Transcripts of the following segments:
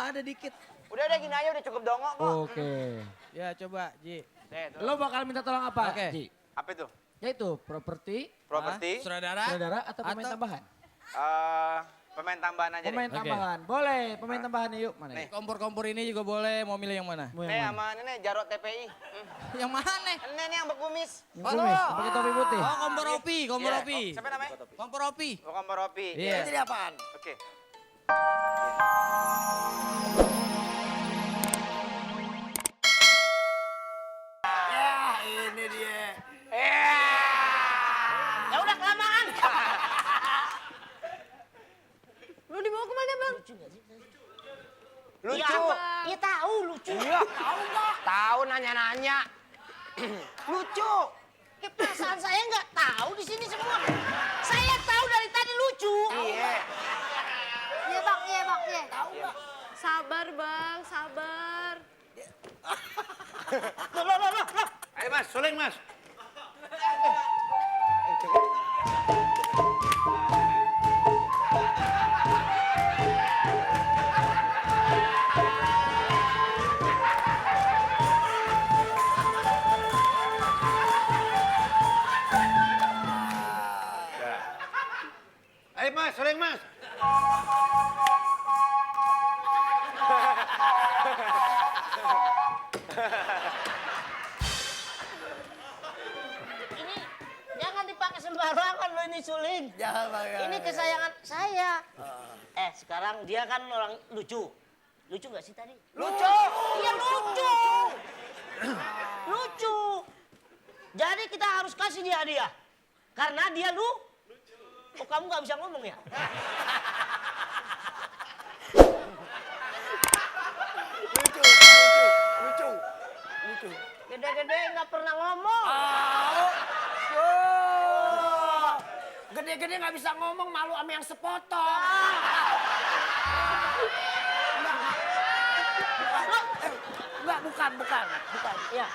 ada dikit. Udah gini aja udah cukup dongok kok. Oke. Ya coba Ji. Lo bakal minta tolong apa, Oke. Ji? Apa itu? Yaitu properti, Properti? Saudara. saudara atau pemain tambahan? Pemain tambahan aja Pemain deh. Oke. tambahan. Boleh, pemain tambahan yuk. Mana? Nih. Kompor-kompor ini juga boleh, mau milih yang mana? Mau Nih yang mana? sama ini Jarot TPI. Yang mana? Ini nih yang berkumis. Yang kumis, pakai topi putih. Oh, kompor opi, kompor Iya. opi. Siapa namanya? Kompor opi. Oh, kompor Ropi. Iya. Jadi apaan? Oke. Ya, ini dia. Ya udah kelamaan. Lu dibawa kemana bang? Lucu. Iya tahu lucu. Iya. Tahu nggak? Tahu nanya-nanya. Lucu. Ya, perasaan saya nggak tahu di sini semua. Saya tahu dari tadi lucu. Iya. Iya bang, iya bang, iya. Tahu nggak? Sabar bang, sabar. Loh. Ayo mas, suling mas. Ayo mas, suling mas. Ini jangan dipakai sembarangan lo ini suling. Jangan pakai. Ini kesayangan saya. Sekarang dia kan orang lucu. Lucu nggak sih tadi? Lucu. Iya lucu. Lucu. Jadi kita harus kasih dia hadiah. Karena dia Oh kamu nggak bisa ngomong ya? Lucu. Gede-gede nggak pernah ngomong. Gede-gede nggak bisa ngomong, malu sama yang sepotong. Bukan. Ya.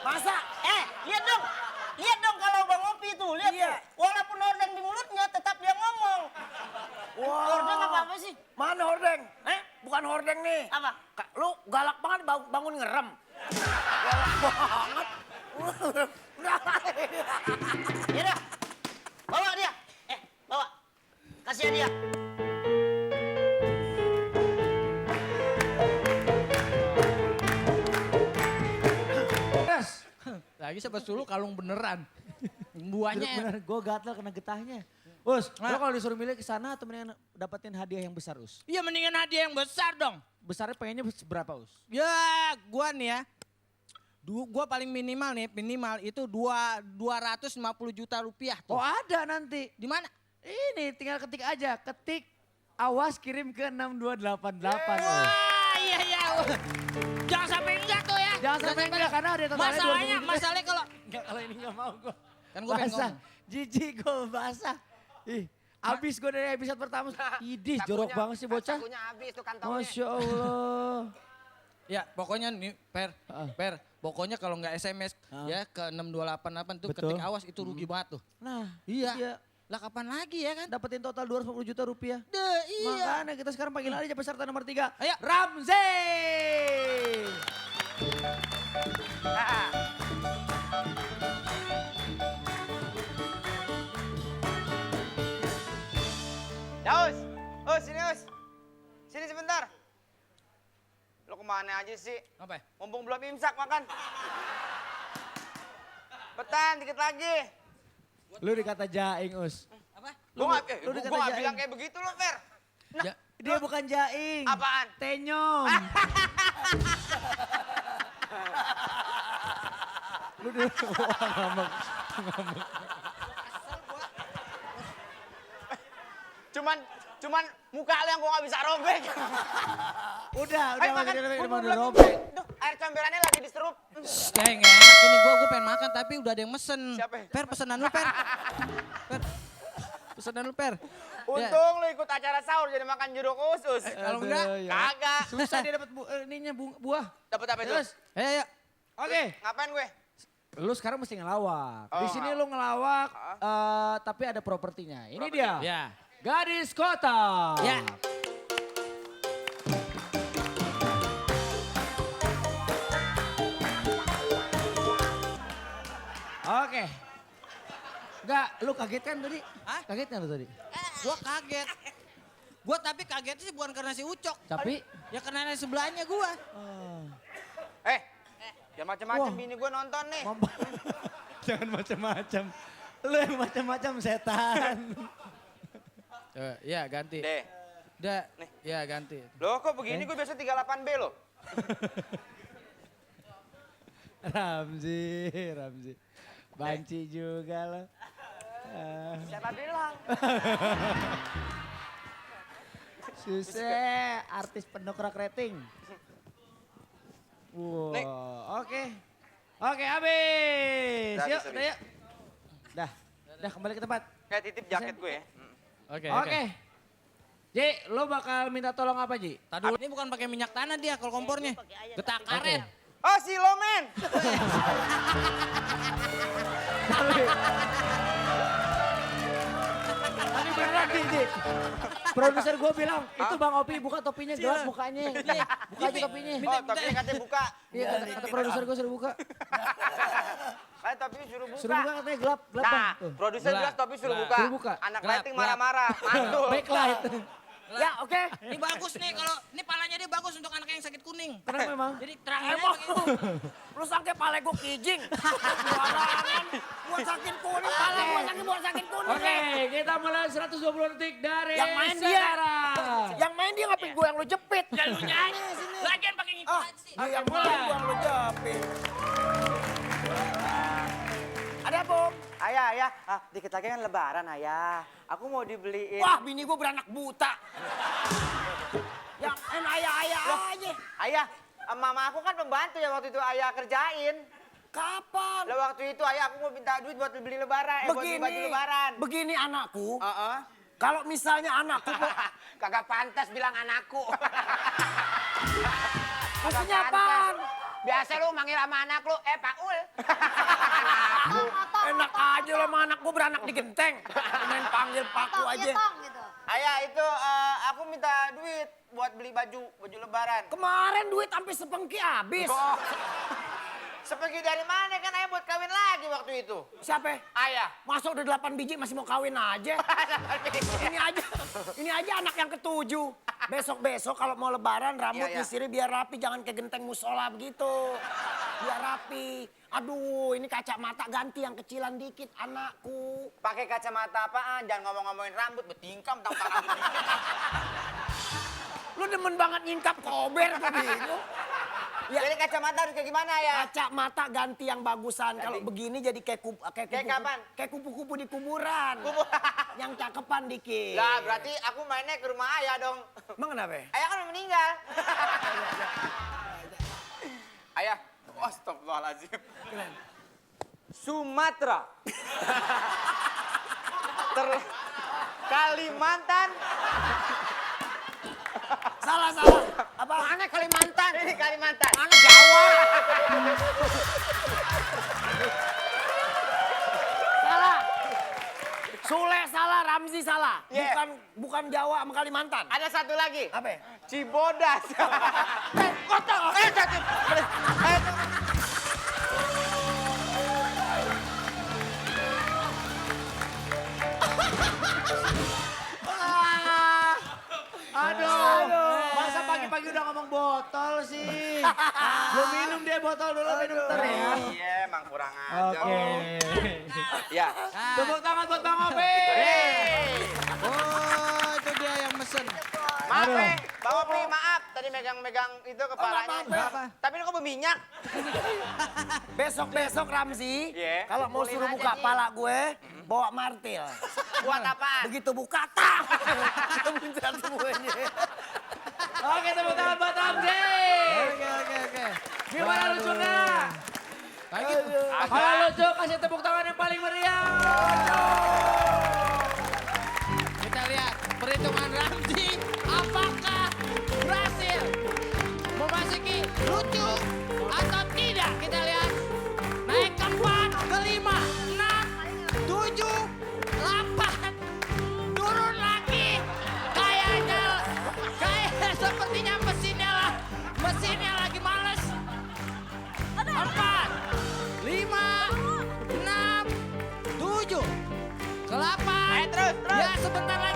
Masa? Lihat dong kalau Bang Opi itu, lihat Iya. tuh. Walaupun hordeng di mulutnya, tetap dia ngomong. Wah. Hordeng apa sih? Mana hordeng? Bukan hordeng nih. Apa? Lu galak banget bangun ngerem. Galak banget. Ya dah. Bawa dia. Bawa. Kasih dia. Yes. Lagi sebab dulu kalung beneran. Buahnya Bener, gue gatel kena getahnya. Us, lo kalau disuruh milih ke sana atau mendingan dapetin hadiah yang besar, Us? Iya mendingan hadiah yang besar dong. Besarnya pengennya berapa, Us? Ya gua nih ya. Gua paling minimal itu 250 juta rupiah tuh. Oh ada nanti. Di mana? Ini tinggal ketik aja, ketik awas kirim ke 6288. Us. Wah iya. Jangan sampai enggak tuh ya. Jangan sampai enggak karena ada totalnya Masalahnya kalau Enggak, kalau ini enggak mau gue. kan gue pengen Basah, ngomong. jijik gue basah. Ih, abis gue dari episode pertama. Idih, jorok banget sih bocah. Sakunya habis tuh kantongnya. Masya Allah. Ya pokoknya nih Per, pokoknya kalau nggak SMS ya ke 6288 tuh Betul. ketik awas itu rugi banget tuh. Nah, Iya. Lah kapan lagi ya kan? dapetin total 250 juta rupiah. Iya. Makanya kita sekarang panggil aja peserta nomor 3. Ayo. Ramzi. Ya Us. Sini sebentar. Lu kemana aja sih? Apa? Mumpung belum imsak makan. Betan dikit lagi. Lu dikata jaing, Us. Apa? Gua lu nggak dikata jaing. bilang kayak begitu lo, Fer. Ya, Dia bukan jaing. Apaan? Tenyom. Lu dulu ngambek. Cuman muka lo yang gua nggak bisa robek. Udah Ayo makan. udah mau Buru-buru robek. Duh, air comberannya lagi diserup. kayak nggak enak ini gua pengen makan tapi udah ada yang mesen. Siapa? Per pesanan lu Per. Pesanan lu Per. Untung lo ikut acara sahur jadi makan jeruk usus. Kalau enggak, Kagak. Susah dia dapat buah. Dapat apa itu? Terus, Ayo. oke. Ngapain gue? Lu sekarang mesti ngelawak. Oh, Di sini lu ngelawak, tapi ada propertinya. Ini dia. Ya. Gadis Kota. Ya. Oke. Enggak, lu kaget kan tadi? Hah? Kaget kan lu tadi? Gua kaget. Gua tapi kaget sih bukan karena si Ucok. Tapi? Ya karena yang sebelahnya gua. Jangan macam-macam Wah. bini gue nonton nih. Jangan macam-macam. Lu yang macam-macam setan. Iya ganti. Deh. Udah, ya ganti. Loh kok begini gue biasa 38B loh. Ramzi. Banci juga lo. Siapa bilang? Susah, artis pendongkrak rating. Wow, Nih. Oke, habis. Udah, Yuk, habis. udah yuk. Dah kembali ke tempat. Kayak titip jaket gue ya. Oke. Ji, lo bakal minta tolong apa, Ji? Tadi ini bukan pakai minyak tanah dia kalau kompornya. Getak karet. Oh si Lomen. Tapi beneran nih, Ji. Produser gue bilang, itu Bang Opi buka topinya gelap mukanya. Buka aja topinya. Oh topinya katanya buka. Iya, kata produser gue suruh buka. Kayak topinya suruh buka. Suruh buka katanya gelap Bang. Nah, Tuh. produser Gelap, jelas topi suruh gelap. buka. Suruh buka. Anak Gelap, lighting gelap. marah-marah. Mantul. Backlight. Ya oke. Ini bagus nih kalau ini palanya dia bagus untuk anak yang sakit kuning. Kenapa emang? Jadi terangnya Emang begitu. lu sangke pale gue kijing. Jualan buat sakit kuning. Pale gue sangke buat sakit kuning. Oke, kita mulai 120 detik dari Yang main dia. sekarang. Yang main dia ngapain gue yang lu jepit. Ya lu nyanyi sini. Lagian pakai ngikutin sih. Dia yang mulai. main gue yang lu jepit. Ada apa? Ayah. Dikit lagi kan lebaran ayah. Aku mau dibeliin. Wah bini gue beranak buta. Yang ayah aja. Ayah, mama aku kan pembantu ya waktu itu ayah kerjain. Kapan? Lah waktu itu ayah aku mau minta duit buat beli lebaran, buat beli baju lebaran. Begini anakku, Heeh. kalau misalnya anakku Kagak pantas bilang anakku. maksudnya Kagak pantas. apaan? Biasa lu manggil sama anak lu, Paul. Enak aja lo sama anak gue beranak di genteng. Main panggil paku aja. Ayah itu aku minta duit buat beli baju lebaran. Kemarin duit sampai sepengki habis. Kok seperti dari mana kan ayah buat kawin lagi waktu itu? Siapa? Ayah. Masa udah 8 biji masih mau kawin aja? Ini aja anak yang ketujuh. Besok kalau mau lebaran rambut Iya, iya. disirih biar rapi, jangan kayak genteng musola begitu. Biar rapi. Aduh, ini kacamata ganti yang kecilan dikit anakku. Pakai kacamata apaan? Jangan ngomong-ngomongin rambut, betingkam tau rambut. Lu demen banget nyingkap kober tuh bingung. Ya. Jadi kacamata harus kayak gimana ya? Kacamata ganti yang bagusan. Kalau begini jadi kayak Kayak kapan? Kayak kupu-kupu di kuburan. Yang cakepan dikit. Lah berarti aku mainnya ke rumah ayah dong. Emang kenapa? Ayah kan udah meninggal. Ayah, astagfirullahaladzim. Sumatera. Kalimantan. Salah. Apa? Mana Kalimantan? Ini Kalimantan. Mana Jawa? Salah. Sule salah, Ramzi salah. Yeah. Bukan Jawa sama Kalimantan. Ada satu lagi. Apa? Cibodas. Kotor. Aduh, masa pagi-pagi udah ngomong botol sih. Belum minum dia botol dulu, minum bentar ya. Iya, emang kurang aja. Oke. Ya. Tepuk tangan buat Bang Opi. Oh, itu dia yang mesen. Maaf, Aduh. Bang Opri, maaf. Tadi megang-megang itu kepalanya. apa-apa. Tapi ini kok berminyak? Besok Ramzi, Iya. kalau mau Pulin suruh aja, buka Ji. pala gue, bawa martil. Buat apaan? Begitu buka, tak! Muncrat semuanya. Oke, tepuk tangan buat Ramzi. Oke. Gimana lucunya? Kayak gitu. Kalau lucu, kasih tepuk tangan yang paling meriah. Kita lihat perhitungan Ramzi apakah berhasil memasuki lucu atau tidak. Kita lihat naik ke 4, ke 5, 6, 7, 8, turun lagi. Kayaknya sepertinya mesinnya lagi males. 4, 5, 6, sebentar lagi